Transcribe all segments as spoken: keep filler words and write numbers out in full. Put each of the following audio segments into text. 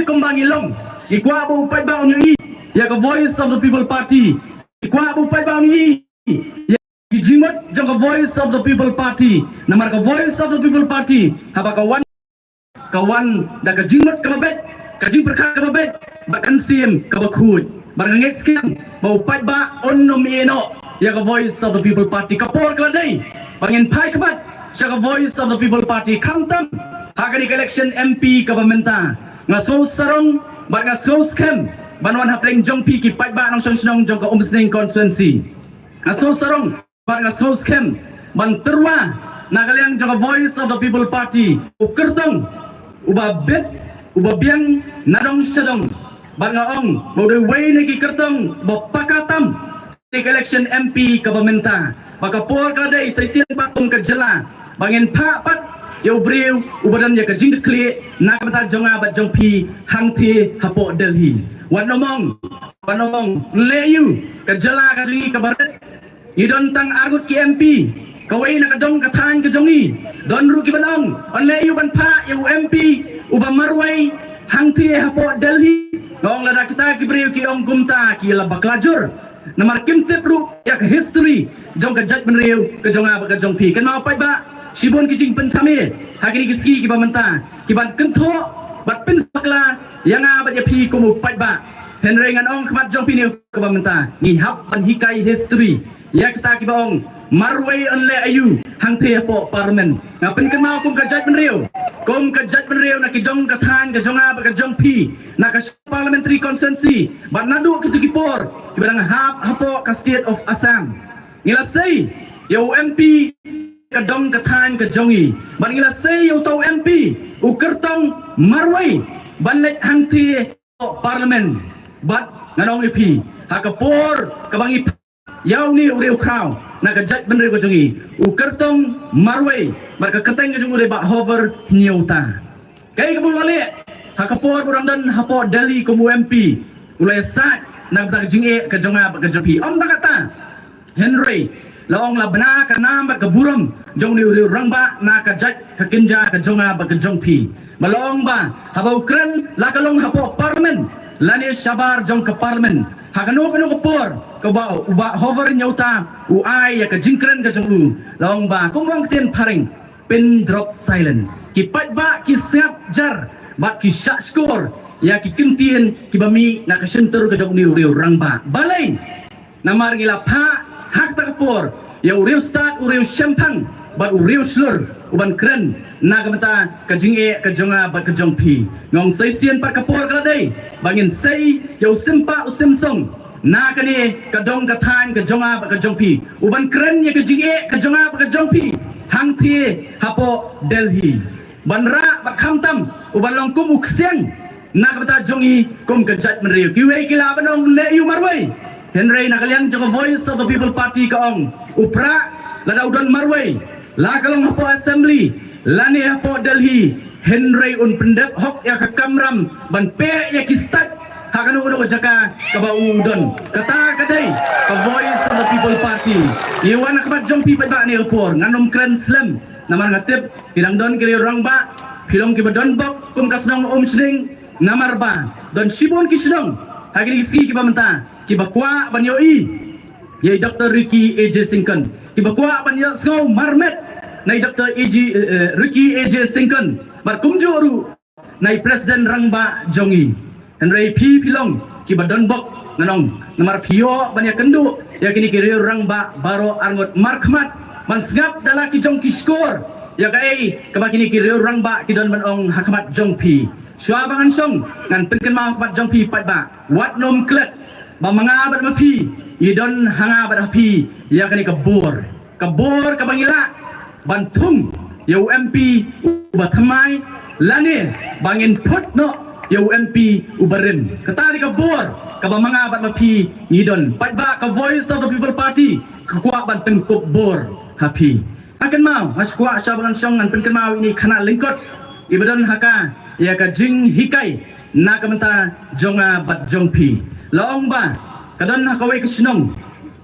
kumba ngi long. Ngi kwah ba u paidbah un ïohi ïa ka Voice of the People Party. Ngi kwah ba u paidbah un ïohi ïa ki jingmut jong ka Voice of the People Party. Namar ka Voice of the People Party, haba ka wan, ka wan da ka jingmut kaba beit, ka jingpyrkhat kaba beit, bad ka mynsiem kaba khuid. Bad nga ngeit skhem ba u paidbah un ym ïehnoh ïa ka Voice of the People Party. Ka por ka la dei ba ngin phai khmat sha ka Voice of the People Party, khamtam ha kane ka election M P kaba mynta. Nga sngewsarong bad nga sngewskhem ban wan hapdeng jong phi ki paidbah nongshong shnong jong ka Umsning constituency. Nga sngewsarong bad nga sngewskhem ban tyrwa na ka liang jong ka Voice of the People Party u kyrtong uba bit, uba biang na dong sha dong. Bad nga ong ba u dei uwei na ki kyrtong ba paka tam ha ka election M P kaba mynta. Ba ka por ka la dei sa shisien pat kum ka jylla ba ngin phah pat ïa u briew uba don ïa ka jingkitkhlieh na ka bynta jong nga bad jong phi hangthie hapoh Delhi. Wat nym ong, wat nym ong, leh ïa u, ka jylla ka jong ngi kaba rit. Ngi don tang arngut ki M P, kawei na ka dong ka thaiñ ka jong ngi. Don ruh kiban ong, yn leh ïa u ban phah ïa u M P uba marwei hangthie hapoh Delhi. Nga ong lada kita ki briew ki ong kumta ki la bakla jur. Namar kim tip ruh ïa ka history jong ka jaitbynriew ka jong nga bad ka jong phi. Kynmaw paidbah, shibun ki jingpynthame ha kine ki sngi kiba mynta kiban kynthoh bad pynbakla ïa nga bad ïa phi kum u paidbah. Hynrei ngan ong khmat jong phi ne kaba mynta ngi hap ban hikai history ïa kita kiba ong marwei yn leh aïu hangthie hapoh Parliament. Nga pynkynmaw kum ka jaitbynriew, kum ka jaitbynriew na ki dong ka thaiñ ka jong nga bad ka jong phi, na ka parliamentary constituency bad naduh kito ki por kiba dang hap hapoh ka state of Assam. Ngi la sei ïa u M P ka dong ka thaiñ ka jong ngi bad ngi la sei ïa uta u M P u kyrtong marwei ban leit hangthie parliament. Bad ngan ong ïa phi, ha ka por kaba ngi ïa une u riewkhraw na ka jaitbynriew ka jong ngi, u kyrtong marwei bad ka kyrteng ka jong u dei Bah Hover Hynñiewta. Kaei kaba u la leh ha ka por ba u dang don hapoh Delhi kum u M P? U la ïasaid na ka bynta ka jingeh ka jong nga bad ka jong phi. Ym tang katta, hynrei la ong la bna ka nam bad ka burom jong une u riewrangbah na ka jait ka kynja ka jong nga bad ka jong phi. Ba la ong ba haba u kren la ka long hapoh Parliament lane shabar jong ka Parliament, ha kano kano ka por kaba u Bah Hover Hynñiewta u ai ïa ka jingkren ka jong u, la ong ba kum ong ktien phareng, pin drop silence. Ki paidbah ki sngap jar bad ki shah shkor ïa ki kyntien kiba mih na ka shyntur ka jong une u riewrangbah. Balei? Namar ngi la phah ha kata ka por ïa u riewstad, u riewshemphang bad u riewshlur u ban kren na ka bynta ka jingeh ka jong nga bad ka jong phi. Nga ong sa shisien pat ka por ka la dei ba ngin sei ïa u sympah u symsong na kane ka dong ka thaiñ ka jong nga bad ka jong phi u ban kren ïa ka jingeh ka jong nga bad ka jong phi hangthie hapoh Delhi. Ban rah bad khamtam u ban long kum u ksiang na ka bynta jong ngi kum ka jaitbynriew. Kiwei ki lah ban ong leh ïa u marwei, hynrei na ka liang jong ka Voice of the People Party ka ong u Prah lada u don marwei, la ka long hapoh Assembly lane hapoh Delhi, hynrei un pyndep hok ïa ka kamram ban peh ïa ki state ha kano kano ka jaka kaba u don. Kata ka dei ka Voice of the People Party. Ïa wan ha khmat jong phi paidbah ne ka por, ngan ym kren slem. Namar nga tip ki dang don ki riewrangbah, phi long kiba don bok kum ka shnong Umsning. Namar ba don shibun ki shnong ha kine ki sngi kiba mynta kiba kwah ban ïohi ïa i Doktor Ricky A J Syngkon, kiba kwah ban ïohsngew marmet na i Doktor A J, eh, eh, Ricky A J Syngkon bad kumjuh ruh na i President Rangbah jong ngi. Hynrei phi phi long kiba don bok, ngan ong, namar phi ïoh ban ïakynduh ïa kine ki riewrangbah baroh arngut markhmat ban sngap da la ki jong ki shkor ïa kaei kaba kine ki riewrangbah ki don ban ong ha khmat jong phi. Shuwa ba ngan shong, ngan pynkynmaw ha khmat jong phi paidbah, wat nym klet ba ma nga bad ma phi ngi don ha nga bad ha phi ïa kane ka bor, ka bor kaba ngi lah ban thung ïa u M P uba thymmai lane ba ngin phut noh ïa u M P uba rim. Kata dei ka bor kaba ma nga bad ma phi ngi don. Paidbah, ka Voice of the People Party ka kwah ban pynkup bor ha phi. Nga kynmaw, nga shu kwah shuwa ba ngan shong ngan pynkynmaw ïa ine i khynnah lyngkot iba don ha ka ïa ka jinghikai na ka bynta jong nga bad jong phi. La ong ba ka don ha kawei ka shnong,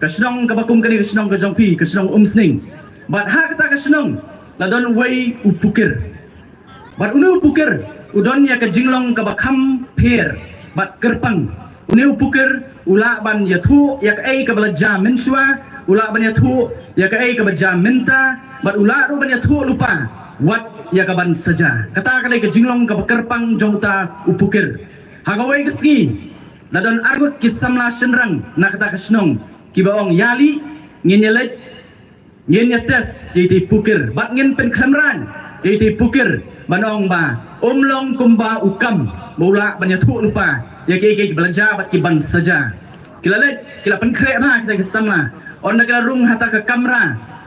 ka shnong kaba kum kane ka shnong ka jong phi, ka shnong Umsning. Bad ha kata ka shnong la don uwei u pukir. Bad une u pukir u don ïa ka jinglong kaba kham pher bad kyrpang. Une u pukir u lah ban ïathuh ïa kaei kaba la jia mynshuwa, u lah ban ïathuh ïa kaei kaba jia mynta, bad u lah ruh ban ïathuh lypa wat ïa kaban sa jia. Kata ka dei ka jinglong kaba kyrpang jong uta u pukir. Ha kawei ka sngi la don arngut ki samla shynrang na kata ka shnong kiba ong, ïa lei ngin ïa leit, ngin ïa test ïa itei i pukir bad ngin pynkhlem rang ïa itei i pukir ban ong ba um long kumba u kam ba u lah ban ïathuh lypa ïa kiei kiei kiba la jia bad kiban sa jia. Ki la leit, ki la pynkhreh bha kita ki samla. Ynda ki la rung ha kata ka kamra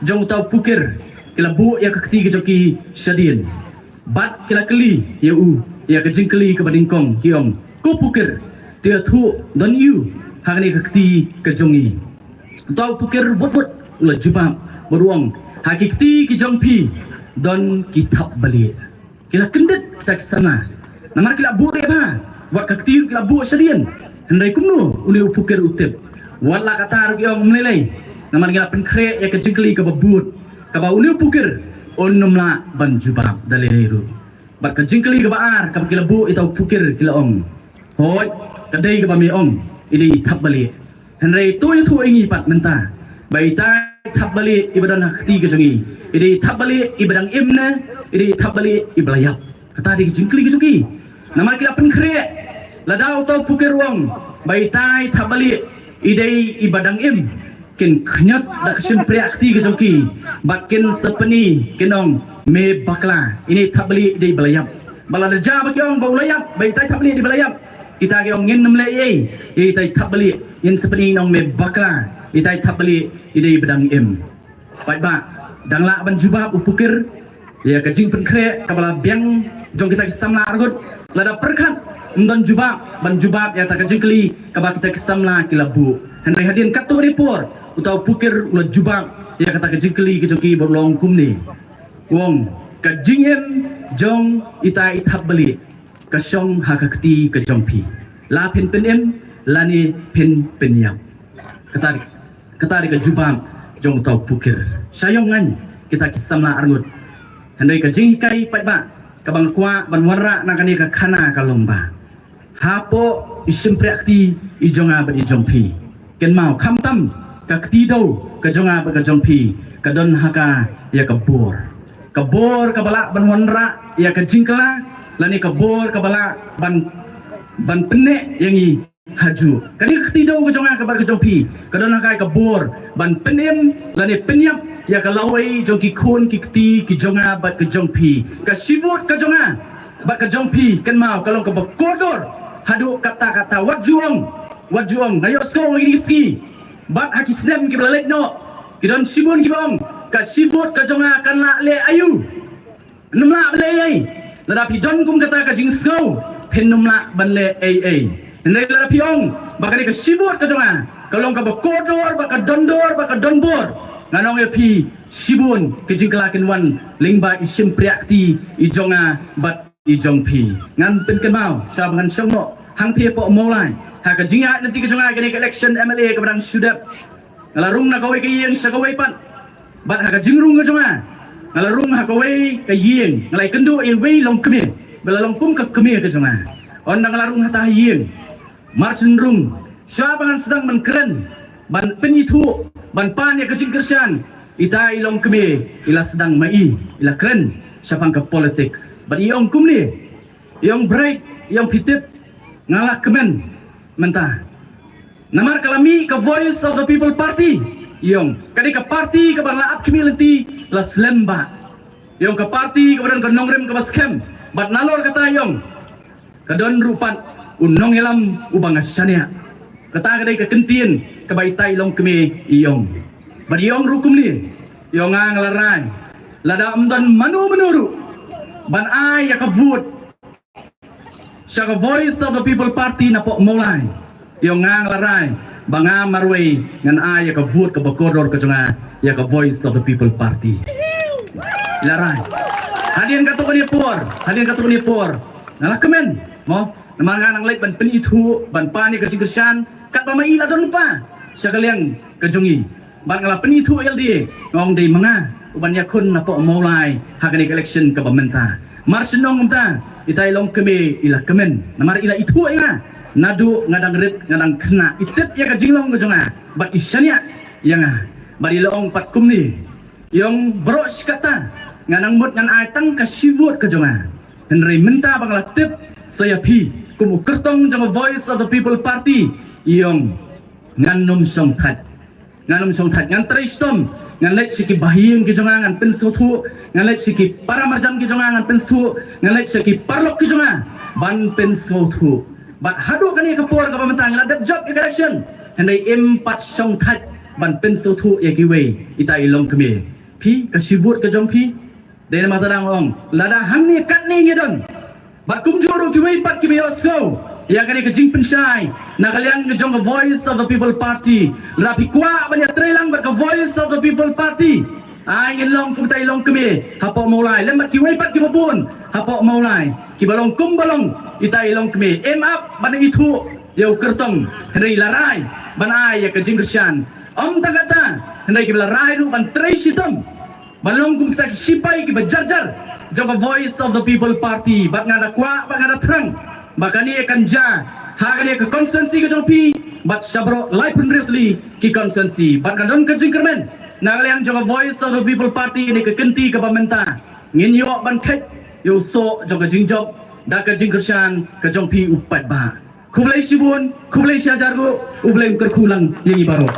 jong uta u pukir, ki la buh ïa ka kti ka jong ki shadien bad ki la kylli ïa u ïa ka jingkylli kaba nyngkong, ki ong, ko pukir, to ïathuh, don aiu ha kane ka kti ka jong ngi? Uta u pukir bud bud u la jubab bad u ong, ha ki kti ki jong phi don ki thapbalieh. Ki la kyndit kita ki samla namar ki la buh rieh bha, wat ka kti ruh ki la buh shadien. Hynrei kumno une u pukir u tip? Wat la kata ruh ki ong, ym lei lei, namar ngi la pynkhreh ïa ka jingkylli kaba bud, kaba une u pukir un ym lah ban jubab da lei lei ruh. Bad ka jingkylli kaba ar kaba ki la buh ïa uta u pukir, ki la ong, hooid, ka dei kaba me ong, i dei i thapbalieh. Hynrei to ïathuh ïa ngi pat mynta ba itai i thapbalieh iba don ha ka kti ka jong ngi, i dei i thapbalieh iba dang im ne i dei i thapbalieh iba la ïap? Kata dei ka jingkylli ka jong ki. Namar ki la pynkhreh, lada uta u pukir u ong ba itai i thapbalieh i dei iba dang im, kin khñiot da ka shympriahkti ka jong ki bad kin sa pyni, kin ong, me bakla, ine i thapbalieh i dei iba la ïap. Bad lada jia ba ki ong ba u la ïap, ba itai i thapbalieh i dei iba la ïap, kita ki ong, ngin ym leh ei ei ïa itai i thapbalieh, ngin sa pyni, ngin ong, me bakla, itai i thapbalieh i dei iba dang im. Paidbah, dang lah ban jubab u pukir ïa ka jingpynkhreh kaba la biang jong kita ki samla arngut? Lada pyrkhat, ym don jubab ban jubab ïa kata ka jingkylli kaba kita ki samla ki la buh. Hynrei hadien katto katne por uta u pukir u la jubab ïa kata ka jingkylli ka jong ki bad u la ong kumne. U ong, ka jingim jong itai i thapbalieh ka shong ha ka kti ka jong phi. La phin pynim lane phin pynïap. Kata, kata dei ka jubab jong uta u pukir. Sha ïong ngaiñ kita ki samla arngut. Hynrei ka jinghikai, paidbah, kaba nga kwah ban wanrah na kane ka khana ka long ba hapoh i shympriahkti i jong nga bad i jong phi, kynmaw, khamtam ka kti dewïong ka jong nga bad ka jong phi, ka don ha ka ïa ka bor. Ka bor kaba lah ban wanrah ïa ka jingkylla lane ka bor kaba lah ban, ban pynneh ïa ngi hajuh. Kane ka kti dewïong ka jong nga bad ka jong phi, ka don ha ka ïa ka bor ban pynim lane pynïap ïa ka lawei jong ki khun ki kti ki jong nga bad ka jong phi. Ka shi vote ka jong nga bad ka jong phi, kynmaw, ka long kaba kordor haduh katta katta. Wat ju ong, wat ju ong, nga ïohsngew ha kine ki sngi bad ha ki snem kiba la leit noh, ki don shibun kiba ong, ka shi vote ka jong nga kan lah leh aïu? Ym lah ban leh ei ei. Lada phi don kum kata ka jingsngew, phin ym lah ban leh ei ei. Hynrei lada phi ong ba kane ka shi vote ka jong nga ka long kaba kordor bad ka dondor bad ka donbor, ngan ong ïa phi, shibun ki jingkylla kin wan lyngba i shympriahkti i jong nga bad i jong phi. Ngan pynkynmaw, sha ba ngan shong noh hangtei hapoh Mawlai, ha ka jingïaid lynti ka jong nga ïa kane ka election M L A kaba dang shu dep, nga la rung na kawei ka ïing sha kawei pat. Bad ha ka jingrung ka jong nga, nga la rung ha kawei ka ïing, nga la ïakynduh ïa iwei i longkmie ba la long kum ka kmie ka jong nga. Ynda nga la rung ha kata ka ïing, mar shen rung, shuwa ba ngan sdang ban kren, ban pynithuh, ban pan ïa ka jingkyrshan, ita i longkmie i la sdang ma i, i la kren shaphang ka politics. Bad i ong kumne, i ong, Bright, i ong, phi tip, nga la kmen mynta. Namar ka la mih ka Voice of the People Party, i ong, ka dei ka party kaba la ap khmih lynti, la slem bha. I ong, ka party kaba don ka nongrim kaba skhem. Bad nalor kata, i ong, ka don ruh pat u nongïalam uba nga shaniah. Kata ka dei ka kyntien kaba ita i longkmie i ong. Bad i ong ruh kumne, i ong, nga, nga la rai, lada ym don mano mano ruh ban ai ïa ka vote sha ka Voice of the People Party napoh Mawlai, i ong, nga, nga la rai ba nga marwei ngan ai ïa ka vote kaba kordor ka jong nga ïa ka Voice of the People Party. I la rai. Hadien katto katne por, hadien katto katne por, nga la kmen, mo, namar nga nang leit ban pynithuh, ban pan ïa ka jingkyrshan, katba ma i la don lypa sha ka liang ka jong i. Bad nga la pynithuh ïalade, nga ong, dei ma nga uban ïakhun napoh Mawlai ha kane ka election kaba mynta. Mar shen ong mynta, ita i longkmie i la kmen. Namar i la ithuh ïa nga. Naduh nga dang rit, nga dang khynnah, i tip ïa ka jinglong ka jong nga. Bad i shaniah ïa nga. Bad i la ong pat kumne. Ïong baroh shi katta, nga nang mut ngan ai tang ka shi vote ka jong nga. Hynrei mynta ba nga la tip sa ïa phi kum u kyrtong jong ka Voice of the People Party, ïong ngan nym shongthait. Ngan nym shongthait, ngan trei shitom, ngan leit sha ki bahaïing ki jong nga ngan pynsngewthuh, ngan leit sha ki para marjan ki jong nga ngan pynsngewthuh, ngan leit sha ki paralok ki jong nga ban pynsngewthuh. Bad haduh kane ka por kaba mynta ngi la dep jop ïa ka election, hynrei im pat shongthait ban pynsngewthuh ïa kiwei, ita i longkmie. Phi, ka shi vote ka jong phi. Dei namar ta dang ong, lada hangne katne ngi don. Bad kumjuh ruh kiwei pat kiba ïohsngew ïa kane ka jingpynshai na ka liang ka jong ka Voice of the People Party. Lada phi kwah ban ïatreilang bad ka Voice of the People Party, ai ngin long kum ita i longkmie hapoh Mawlai lem bad kiwei pat kiba bun hapoh Mawlai kiba long kumba long ita i longkmie. Im ap ban ithuh ïa u kyrtong, hynrei la rai ban ai ïa ka jingkyrshan. Ym tang katta, hynrei kiba la rai ruh ban trei shitom ban long kum kita ki shipai kiba jarjar jong ka Voice of the People Party. Bad nga da kwah, bad nga da thrang ba kane kan jia ha kane ka constituency ka jong phi, bad sha baroh laiphew hynriew tylli ki constituency. Bad nga don ka jingkyrmen na ka liang jong ka Voice of the People Party, ne ka kynti kaba mynta ngin ïoh ban kheit ïa u soh jong ka jingjop da ka jingkyrshan ka jong phi u paidbah. Khublei shibun, khublei shihajar nguh, U Blei un kyrkhu lang ïa ngi baroh.